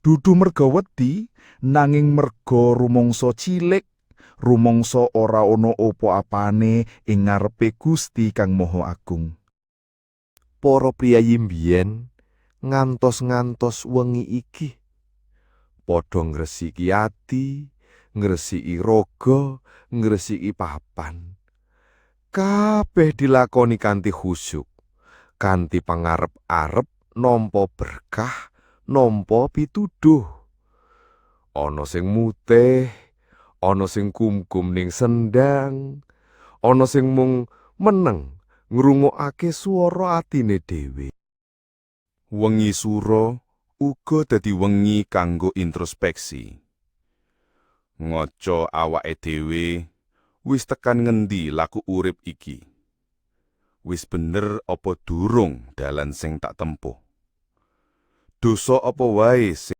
Dudu merga wedi, nanging merga rumangsa cilik, rumangsa ora ana apa-apane ing ngarepe Gusti Kang Maha Agung. Para priyayi mbiyen ngantos-ngantos wengi iki padha ngresiki ati, ngresiki raga, ngresiki papan. Kabeh dilakoni kanthi khusyuk, kanthi pangarep-arep nampa berkah, nampa pituduh. Ana sing mutih, ana sing kumkum ning sendang, ana sing mung meneng ngrungokake swara atine dhewe. Wengi Sura uga dadi wengi kanggo introspeksi. Ngaca awake dhewe, wis tekan ngendi laku urip iki? Wis bener apa durung dalan sing tak tempuh? Dosa apa wae sing